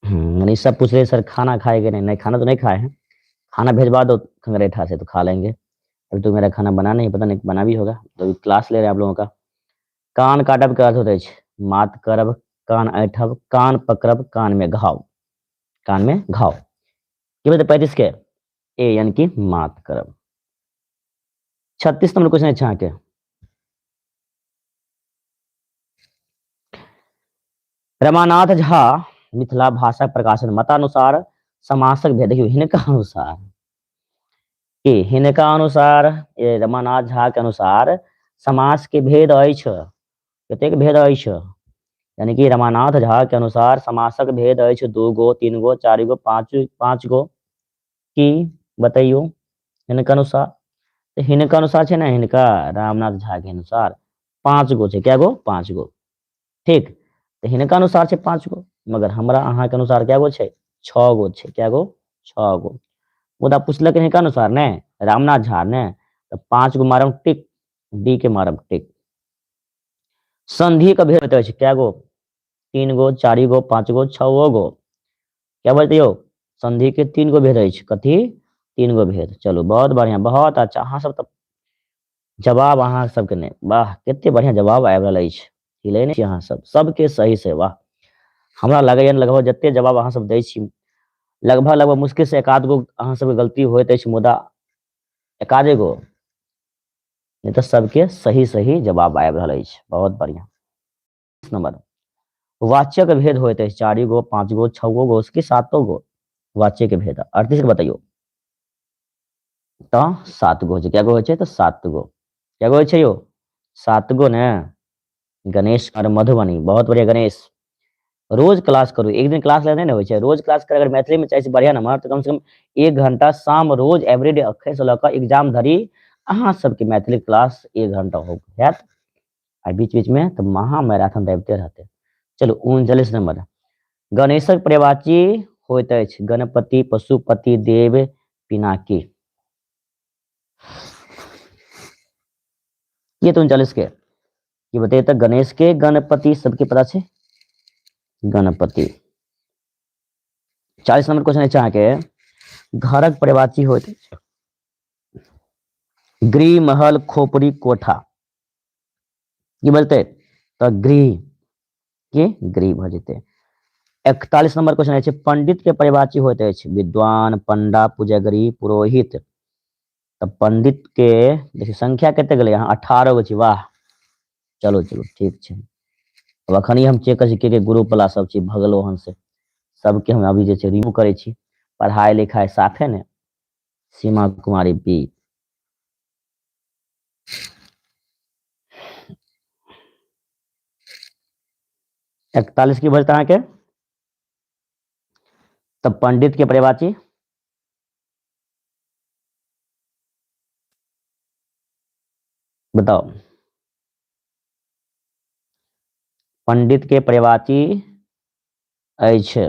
मनीषा पूछ रहे सर खाना खाए कि नहीं? नहीं खाना तो नहीं खाए हैं, खाना भेजवा दो खंगरेठा से तो खा लेंगे। अभी तो मेरा खाना बना नहीं, पता नहीं बना भी होगा, तो अभी क्लास ले रहे हैं आप लोगों का। कान काटब के अर्थ होते अछि? मात करब, कान ऐठब, कान पकड़ब, कान में घाव। कान में घाव की बते? 35 के ए, यानी कि मात करब। 36 नंबर क्वेश्चन अछि अहाँके। रमानाथ झा मिथिला भाषा प्रकाशन मतानुसार समासक भेद। देखियौ हिनका अनुसार की, हिनका अनुसार रमानाथ झा के अनुसार समास के भेद अछि। कतेक भेद अछि? यानी कि रमानाथ झा के अनुसार समासक भेद अछि 2 गो, 3 गो, 4 गो, 5 गो की बतैयौ हिनका अनुसार? तऽ हिनका अनुसार छै ने, हिनका रामनाथ झा के अनुसार 5 गो छै। कै गो? 5 गो। ठीक, तऽ हिनका अनुसार छै 5 गो, मगर हमरा अहाँके अनुसार कै गो छै? 6 गो छै। कै गो? 6 गो। मुदा पुछलक हिनका अनुसार ने, रामनाथ झा ने, तऽ 5 गो मारब टिक, डी के मारब टिक। संधि के भेद अछि कै गो? 3 गो, 4 गो, 5 गो, 6 गो। क्या बजते यौ? संधि के 3 गो भेद अछि। कथी? 3 गो भेद। चलू बहुत बढ़िया, बहुत अच्छा। अहाँ सब तऽ जवाब अहाँ सबके नहि, वाह कते बढ़िया जवाब आबि रहल अछि, हिलै नहि छी अहाँ सब, सबके सही से वाह। हमरा लगैया लगभग जते जवाब अहाँ सब दै छी, लगभग लगभग मुश्किल से एक आध गो अहाँ सबके गलती होइत अछि, मुदा एक आधे गो नहि तऽ सबके सही सही जवाब आबि रहल अछि। बहुत बढ़िया। नंबर वाच्य के भेद होइत अछि 4 गो, 5 गो, 6 गो कि 7 गो वाच्य के भेद। 38 के बतैयौ तऽ 7 गो होइ छै। कै गो होइ छै? तऽ 7 गो। कै गो होइ छै यौ? 7 गो ने। गणेश और मधुबनी, बहुत बढ़िया गणेश। रोज क्लास करू, एक दिन क्लास ले नहि ने होइ छै, रोज क्लास कर। अगर मैथिली में चाहै छी बढ़िया नंबर तऽ कम से कम 1 घंटा शाम रोज एवरीडे अखन से लऽ कऽ एग्जाम धरि अहाँ सबके मैथिली क्लास 1 घंटा हो हैत, आ बीच बीच में तऽ महा मैराथन आबिते रहतै। चलू 39 नंबर, गणेशक पर्यायवाची होइत अछि गणपति, पशुपति, देव, पिनाकी। ये तो 39 के ये बताइए तो गणेश के गणपति सबके पता छै गणपति। 40 नंबर क्वेश्चन अछि अहाँके, घरक पर्यायवाची होइत अछि गृह, महल, खोपड़ी, कोठा। की बोलते तऽ गृह की गृह भऽ जेतै। 41 नंबर क्वेश्चन अछि, पंडित के परिवाची होइत अछि विद्वान, पंडा, पुजगरी, पुरोहित। तऽ पंडित के देखियौ संख्या कते गेलै अहाँ 18 गो छी, वाह चलू चलू ठीक छै। अब अखन हम चेक करै छी के के ग्रुप वाला सब छी भगलो हन से सबके हम अभी जे छै रिमूव करै छी। पढ़ाई लिखाई साफे ने। सीमा कुमारी बी। 41 की बजत अहाँके, तब पंडित के परिवाची बताओ। पंडित के परिवाची अछि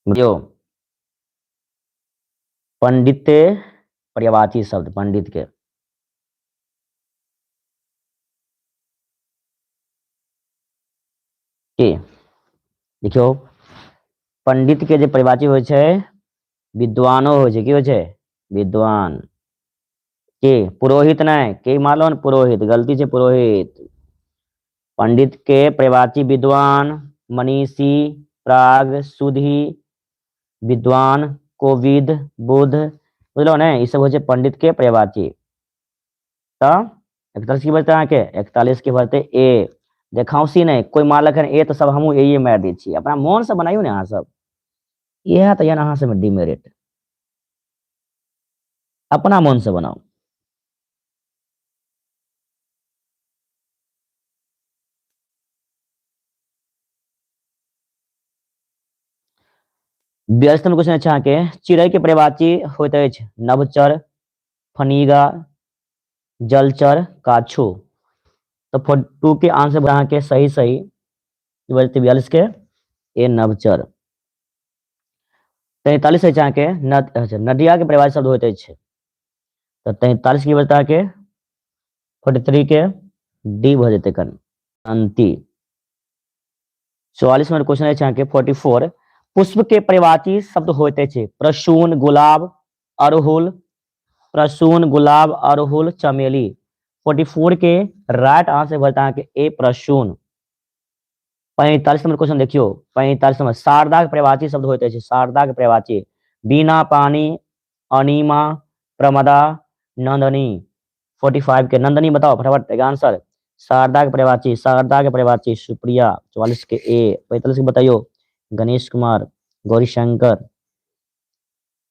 यौ पंडिते पर्यावाची शब्द पंडित के की देखियौ पंडित के जे परिवाची होइ छै विद्वानो होइ छै, की होइ छै विद्वान, की पुरोहित नहि, की मारलो पुरोहित, गलती छै पुरोहित। पंडित के परिवाची विद्वान, मनीषी, प्राग, सुधी, विद्वान, कोविद, बुध, बुझलहुँ ने, ई सब होइ छै पंडित के परिवाची। तऽ 41 की बजतै अहाँके, 41 के भरतै ए। देखाउसी नहि, कोइ मारलक हन ए तऽ सब हमहूँ ए मारि दै छी, अपना मोनसँ बनाइयौ ने अहाँ सब, इएह तऽ यऽ ने अहाँ सबमे डिमेरिट, अपना मोनसँ बनाउ। 42 नंबर क्वेश्चन अछि अहाँके, चिड़ै के परिवाची होइत अछि नभचर, फनीगा, जलचर, काछु। तऽ 42 के आंसर अहाँके सही सही की बजतै 42 के ए नभचर। 43 अछि अहाँके अच्छा नदिया के परिवार शब्द होइत अछि, तऽ 43 की बजतै अहाँके 43 के डी भऽ जेतै कन अंति। 44 नंबर क्वेश्चन अछि अहाँके 44, पुष्प के परिवाची शब्द होइत अछि प्रसून, गुलाब, अड़हुल, प्रसून, गुलाब, अड़हुल, चमेली। 44 के राइट आंसर भऽ जेतै अहाँके ए प्रसून। 45 नंबर क्वेश्चन देखियौ, 45 नंबर शारदा के परिवाची शब्द होइत अछि, शारदा के परिवाची बीना, पानी, अनिमा, प्रमदा, नंदनी। 45 के नंदनी बताओ फटाफट आंसर। शारदा के परिवाची, शारदा के परिवाची सुप्रिया, 44 के ए। 45 के बताइयो गणेश कुमार, गौरीशंकर,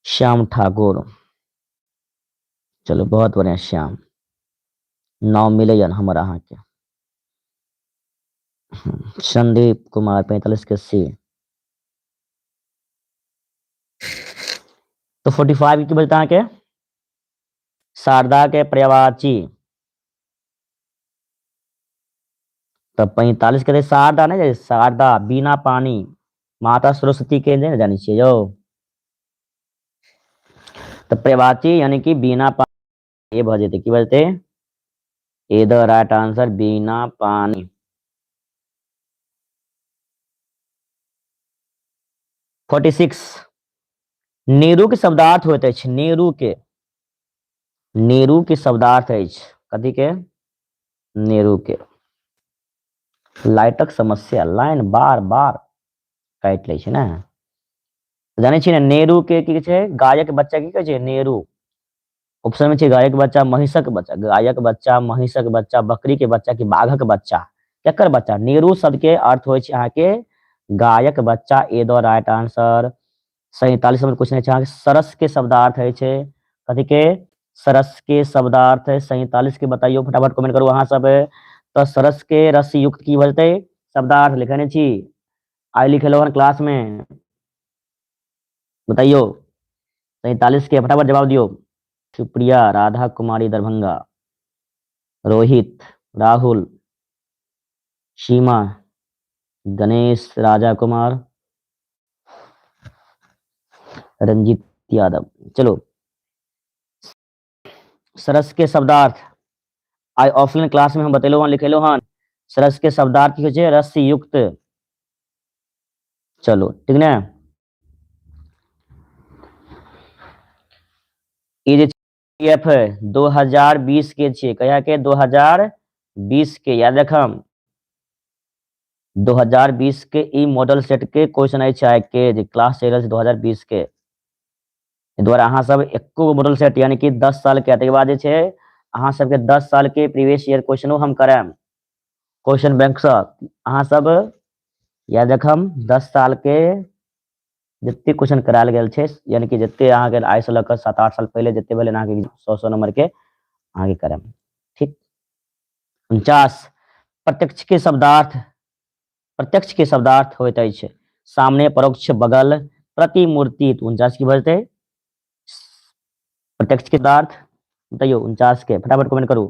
श्याम ठाकुर। चलो बहुत बढ़िया श्याम, नाम मिले जन हमर अहाँके। संदीप कुमार 45 के सी। तो 45 की बजता अहाँके शारदा के पर्यावाची। तऽ 45 के शारदा नहि, शारदा बिना पानी माता सरस्वती के नहि जानै छियै यौ। तऽ पर्यावाची यानी कि बिना पानी ए भऽ जेतै, की भऽ जेतै ए the right answer बिना पानी। 46 नेहरू के शब्दार्थ होइत अछि, नेहरू के, नेहरू के शब्दार्थ अछि कथी के, नेहरू के। लाइटक समस्या, लाइन बार बार काटि लै छै ने, जानै छियै ने नेहरू के की कहै छै, गायक बच्चा की कहै छै नेहरू। ऑप्शन में छै गायक बच्चा, महिषक बच्चा, गायक बच्चा, महिषक बच्चा, बकरी के बच्चा कि बाघक बच्चा, केकर बच्चा। नेहरू शब्द के अर्थ होइ छै अहाँके गायक बच्चा, ए the right answer. 47 number question छै अहाँके, सरस के शब्दार्थ होइ छै कथी के, सरस के शब्दार्थ। 47 के बताइयो फटाफट कमेंट करू अहाँ सब। तऽ सरस के रस युक्त की भऽ जेतै शब्दार्थ, लिखने छी आइ लिखेलहुँ हन क्लास में, बताइयो 47 के फटाफट जवाब दियौ। सुप्रिया, राधा कुमारी दरभंगा, रोहित, राहुल, सीमा, गणेश, राजा कुमार, रंजीत यादव। चलो सरस के शब्दार्थ आइ ऑफलाइन क्लास में हम बतेलहुँ हन, लिखेलहुँ हन। सरस के शब्दार्थ की होइ छै रस युक्त, चलू ठीक ने। ई जे एफ 2020 के छियै, कहिया के? 2020 के। याद रखम 2020 के ई मॉडल सेट के क्वेश्चन अछि आइ के जे क्लास चलि रहल छै 2020 के। एहि दुआरे अहाँ सब एको मॉडल सेट यानी कि 10 साल के, ताहिके बाद जे छै अहाँ सबके 10 साल के प्रीवियस ईयर क्वेश्चनो हम करायब क्वेश्चन बैंक सँ। अहाँ सब याद रखम 10 साल के जते क्वेश्चन करायल गेल छै, यानी कि जते अहाँके आइ से लऽ कऽ 7-8 साल पहिले जते भेलै अहाँके 100-100 नंबर के अहाँके करायब। ठीक। 49 प्रत्यक्ष के शब्दार्थ, प्रत्यक्ष के शब्दार्थ होइत अछि सामने, परोक्ष, बगल, प्रतिमूर्ति। 49 की भऽ जेतै प्रत्यक्ष के शब्दार्थ? बतैयौ 49 के, फटाफट कमेंट करू।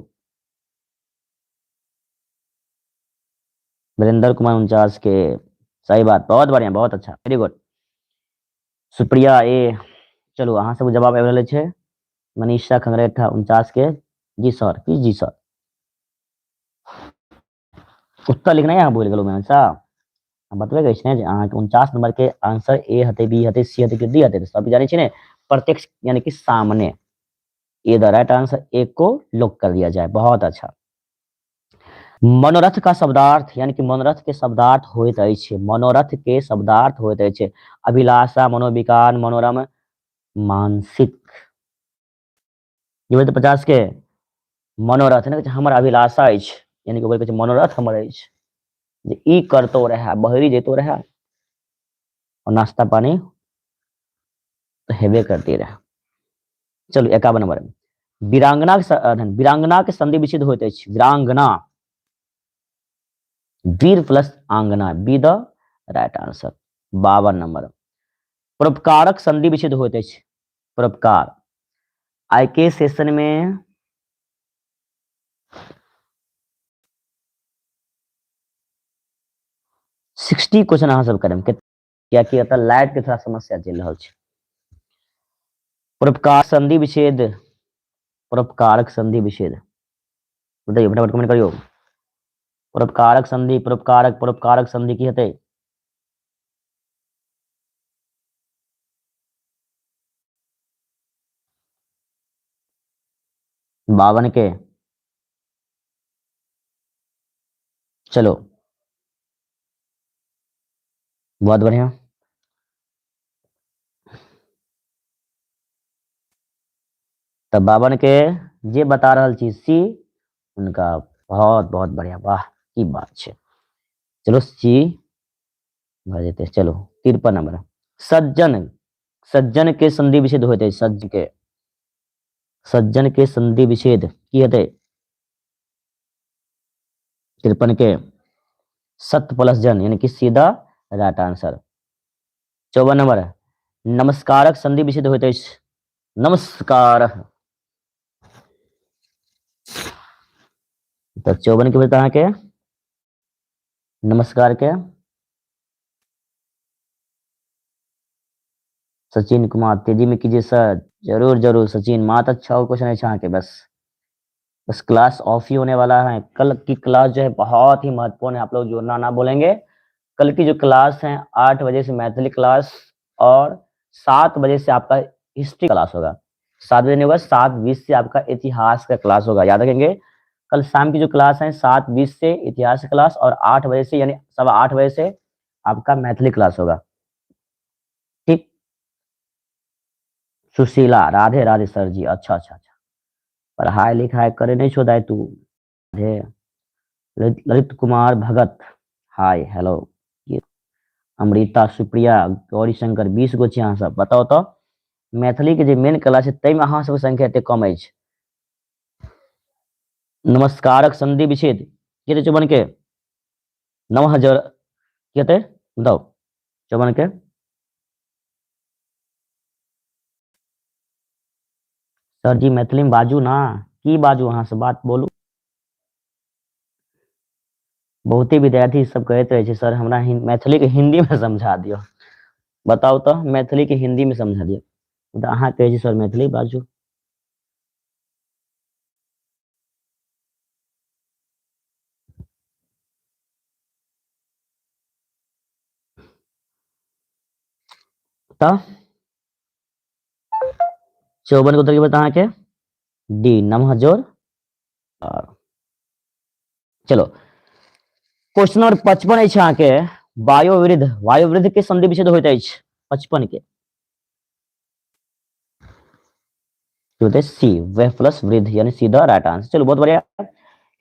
वीरेंद्र कुमार 49 के, सही बात, बहुत बढ़िया, बहुत अच्छा, वेरी गुड। सुप्रिया ए, चलू अहाँ सब जवाब आबि रहल छै। मनीषा खंगरेठा 49 के, जी सर, की जी सर? उत्तर लिखना अहाँ भूलि गेलहुँ मनीषा। हम बतबै के अछि ने जे अहाँके 49 नंबर के आंसर ए हेतै, बी हेतै, सी हेतै कि डी हेतै, सब जानै छी ने। प्रत्यक्ष यानी कि सामने, ए the right answer, ए को लॉक कर दिया जाए। बहुत अच्छा। मनोरथ का शब्दार्थ, यानी कि मनोरथ के शब्दार्थ होइत अछि, मनोरथ के शब्दार्थ होइत अछि अभिलाषा, मनोविकार, मनोरम, मानसिक। ये 50 के मनोरथ ने हमर अभिलाषा अछि, यानी कि ओकर कहै छै मनोरथ हमर अछि जे ई करतो रहे, बहरी जैतो रहे और नाश्ता पानी तो हेबे करती रहे। चलू 51 नंबर, वीरांगना वीरांगना के संधि विच्छेद होइत अछि वीरांगना, वीर प्लस आंगना, B the right answer. 52 number, परोपकारक संधि विच्छेद होइत अछि परोपकार। आइ के सेशन में 60 क्वेश्चन अहाँ सब करब, कियाकि एतऽ लाइट के थोड़ा समस्या चलि रहल छै। परोपकार संधि विच्छेद, परोपकारक संधि विच्छेद बताइयो, फटाफट कमेंट करियो। परोपकारक संधि, परोपकारक, परोपकारक संधि की हेतै? 52 के। चलो बहुत बढ़िया। तऽ 52 के जे बता रहल छी सी, उनका बहुत बहुत बढ़िया, वाह की बात छै। चलो सी भऽ जेतै। चलो 53 नंबर, सज्जन, सज्जन के संधि विच्छेद होइत अछि, सज्जन के, सज्जन के संधि विच्छेद की हेतै? 53 के सत प्लस जन, यानी कि सीधा राइट आंसर। 54 नंबर, नमस्कारक संधि विच्छेद होइत अछि नमस्कार। तऽ 54 के भेल अहाँके नमस्कार के। सचिन कुमार तेजी में कीजिए सर, जरूर जरूर सचिन, मात्र 6 क्वेश्चन है अहाँके, बस बस क्लास ऑफ ही होने वाला है। कल की क्लास जो है बहुत ही महत्वपूर्ण है, आप लोग जुड़ना ना बोलेंगे। कल की जो क्लास है 8 बजे से मैथिली क्लास और 7 बजे से आपका हिस्ट्री क्लास होगा। 7 बजे नहीं होगा, 7:20 से आपका इतिहास का क्लास होगा, याद रखेंगे। कल शाम की जो क्लास है 7:20 से इतिहास क्लास और 8 बजे से यानी 8:15 बजे से आपका मैथिली क्लास होगा। ठीक। सुशीला राधे राधे सर जी, अच्छा अच्छा अच्छा, पढ़ाई लिखाई करे नहीं छो दाई तू। राधे। Lalit Kumar Bhagat hi hello. अमृता सुप्रिया गौरी शंकर 20 गो छी अहाँ सब। बताउ तो मैथिली के जे मेन कला छै ताहिमे अहाँ सबके संख्या एते कम अछि। नमस्कारक संधि विच्छेद की हेतै 54 के? 9000 की हेतै बताउ 54 के? सर जी मैथिली में बाजू ना, की बाजू अहाँ से बात बोलू। बहुते विद्यार्थी सब कहैत रहे छै सर हमरा मैथिली के हिंदी में समझा दियौ। बताउ तो मैथिली के हिंदी में समझा दियौ, तऽ अहाँ कहै छी सर मैथिली बाजू। तऽ 54 के उत्तर की बता अहाँके डी नमः जोर। चलो क्वेश्चन नंबर 55 अछि अहाँके वायुवृद्ध, वायुवृद्ध के संधि विच्छेद होइत अछि 55 के होते सी वह प्लस वृद्ध यानी सीधा राइट आंसर। चलो बहुत बढ़िया।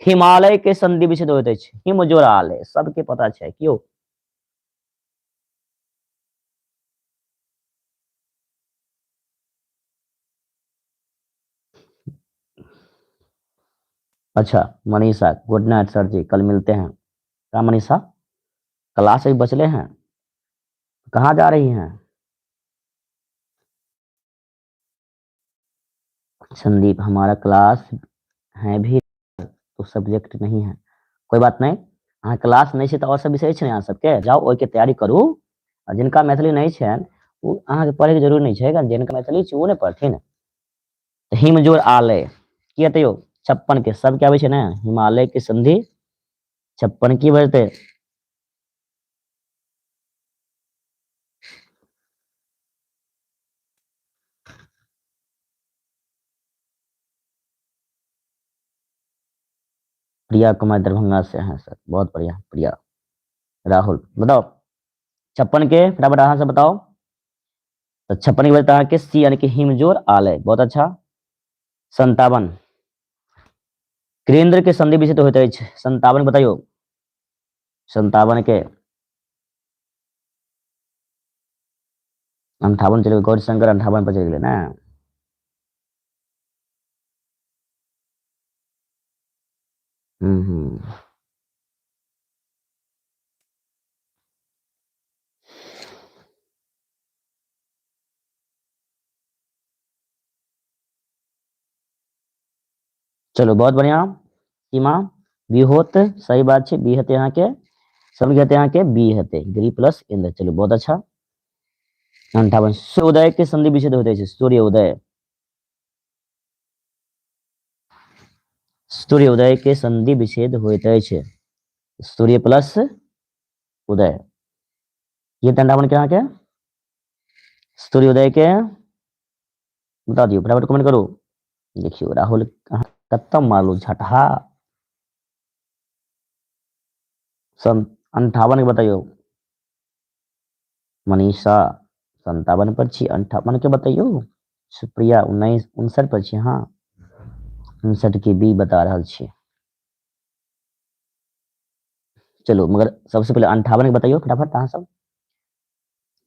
हिमालय के संधि विच्छेद होइत अछि हिम जोरालय, सबके पता छै क्यों। अच्छा मनीषा गुड नाइट सर जी, कल मिलते हैं। क्या मनीषा क्लास अभी बचले हैं, कहाँ जा रही हैं? संदीप हमारा क्लास है भी तो सब्जेक्ट नहीं है, कोई बात नहीं, अहाँ क्लास नहीं छै तऽ और सब विषय छै ने अहाँ सबके, जाउ ओहिके तैयारी करू। आ जिनका मैथिली नहीं छनि ओ अहाँके पढ़ैके जरूर नहीं छै, जिनका मैथिली छै ओ नहि पढ़थिन। तऽ हिमजोर आलय की हेतै यौ 56 के, सबके आबै छै ने हिमालय के संधि 56 की भऽ जेतै? प्रिया कुमार दरभंगा से हैं सर, बहुत बढ़िया प्रिया। राहुल बताओ 56 के, फटाफट अहाँ से बताओ। तो 56 के बजता अहाँके सी यानी कि हिमजोर आलय, बहुत अच्छा। 57 केन्द्र के संधि विच्छेद होइत अछि 57 बताइयो 57 के 58 चलि गेल, गौरीशंकर 58 पर चलि गेलै ने। हम्म चलो बहुत बढ़िया सीमा बी होत, सही बात छै, बी हेतै अहाँके, सब हेतै अहाँके बी हेतै, ग्री प्लस इंद्र। चलो बहुत अच्छा। 58 सूर्योदय के संधि विच्छेद होइत अछि सूर्योदय, सूर्योदय के संधि विच्छेद होइत अछि सूर्य प्लस उदय। ये 58 के अहाँके सूर्योदय के बता दियौ, फटाफट कमेंट करू। देखियौ राहुल अहाँ कतऽ मारलू झटहा। 58 के बताइयो मनीषा, 57 पर छी, 58 के बताइयो सुप्रिया, 59 पर छी, हाँ 59 के बी बता रहल छी। चलो मगर सबसे पहले 58 के बताइयो फटाफट अहाँ सब,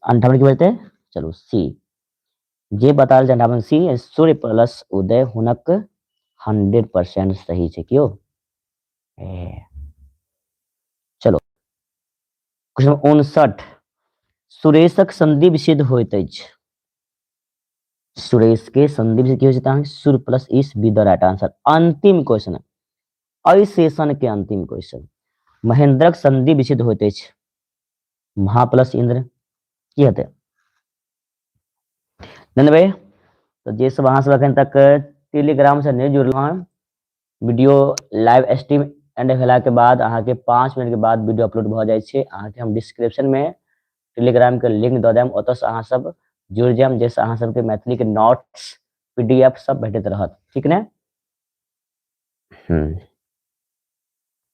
58 के बजते, चलो सी जे बता रहल छै 58 सी सूर्य प्लस उदय हुनक 100% सही छै क्यों। चलो क्वेश्चन 59 सुरेशक संधि विच्छेद होइत अछि सुरेश के संधि विच्छेद की होइ छै अहाँके सूर्य प्लस इस बी the right answer. अंतिम क्वेश्चन एहि सेशन के अंतिम क्वेश्चन, महेंद्रक संधि विच्छेद होइत अछि महा प्लस इंद्र की हेतै? धन्यवाद। तऽ जे सब अहाँ सब एखन तक टेलीग्राम से नहि जुड़लहुँ हँ, वीडियो लाइव स्ट्रीम एंड भेला के बाद अहाँके 5 मिनट के बाद वीडियो अपलोड भऽ जाइ छै। अहाँके हम डिस्क्रिप्शन में टेलीग्राम के लिंक दऽ देब, ओतऽसँ अहाँ सब जुड़ि जायब, जाहिसँ अहाँ सबके मैथिली के नोट्स पीडीएफ सब भेटैत रहत, ठीक ने?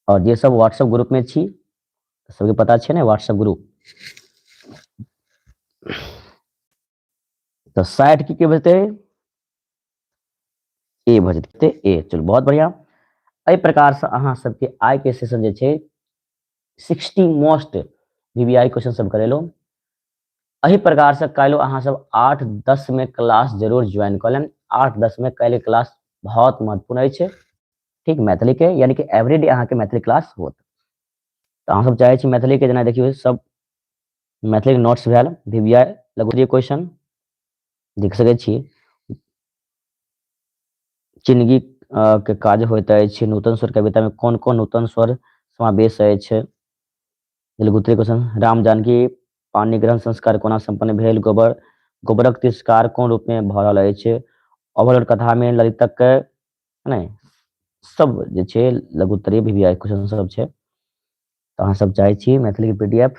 और जे सब व्हाट्सएप ग्रुप में छी सबके पता छै ने व्हाट्सएप ग्रुप। तऽ 60 के भजतै? ए भऽ जेतै ए। चलू बहुत बढ़िया। एहि प्रकार से अहाँ सबके आइ के सेशन जे छै 60 मोस्ट वीवीआई क्वेश्चन सब करेलहुँ। एहि प्रकार से काल्हि अहाँ सब 8-10 में क्लास जरूर ज्वाइन कऽ लेब। 8-10 में काल्हि क्लास बहुत महत्वपूर्ण अछि, ठीक, मैथिली के, यानी कि एवरीडे अहाँके मैथिली क्लास होत। तऽ अहाँ सब चाहै छी मैथिली के, जेना देखियौ सब मैथिली के नोट्स भेल, वीवीआई लघु क्वेश्चन देख सकै छी, चिन्गी के काज होइत अछि, नूतन स्वर कविता में कोन कोन नूतन स्वर समावेश अछि, लघुत्तरीय क्वेश्चन, राम जानकी पानि ग्रहण संस्कार कोना संपन्न भेल, गोबरक तिरस्कार कोन रूप में भऽ रहल अछि, ओवरऑल कथा में ललितक ने सब जे छै लघुत्तरीय वीवीआई क्वेश्चन सब छै। तऽ अहाँ सब चाहै छी मैथिली के पीडीएफ,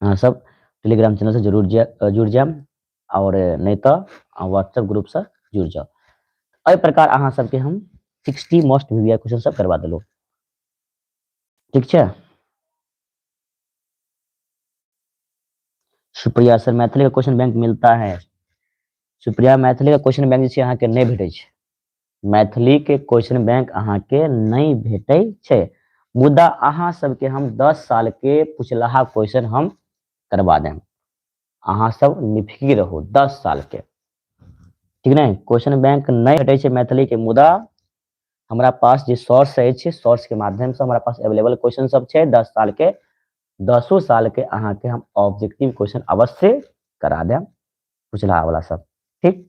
अहाँ सब टेलीग्राम चैनल से जरूर जुड़ जायब आओर नहि तऽ व्हाट्सएप ग्रुप से जुड़ जाउ। एहि प्रकार अहाँ सबके हम 60 मोस्ट वीवीआई क्वेश्चन सब करवा देलहुँ। ठीक छै। सुप्रिया सर मैथिली का क्वेश्चन बैंक मिलता है? सुप्रिया, मैथिली का क्वेश्चन बैंक जे छै अहाँके नहि भेटै छै। मैथिली के क्वेश्चन बैंक अहाँके नहि भेटै छै, मुदा अहाँ सबके हम 10 साल के पुछलहा क्वेश्चन हम करवा देम। अहाँ सब निफिकी रहू 10 साल के, ठीक ने? क्वेश्चन बैंक नहि भेटै छै मैथिली के, मुदा हमरा पास जे सोर्स अछि, सोर्स के माध्यम से हमरा पास अवेलेबल क्वेश्चन सब छै 10 साल के। 10 साल के अहाँके हम ऑब्जेक्टिव क्वेश्चन अवश्य करा देम पुछलहा वाला सब। ठीक,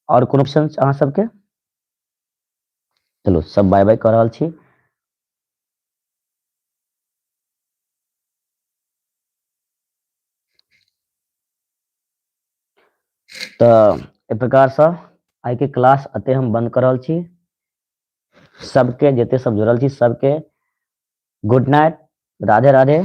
और कोनो क्वेश्चन अहाँ सबके? चलू सब बाय बाय कऽ रहल छी। तऽ एहि प्रकारसँ आइके क्लास एते हम बंद कऽ रहल छी। सबके जते सब जुड़ल छी सबके गुड नाइट, राधे राधे।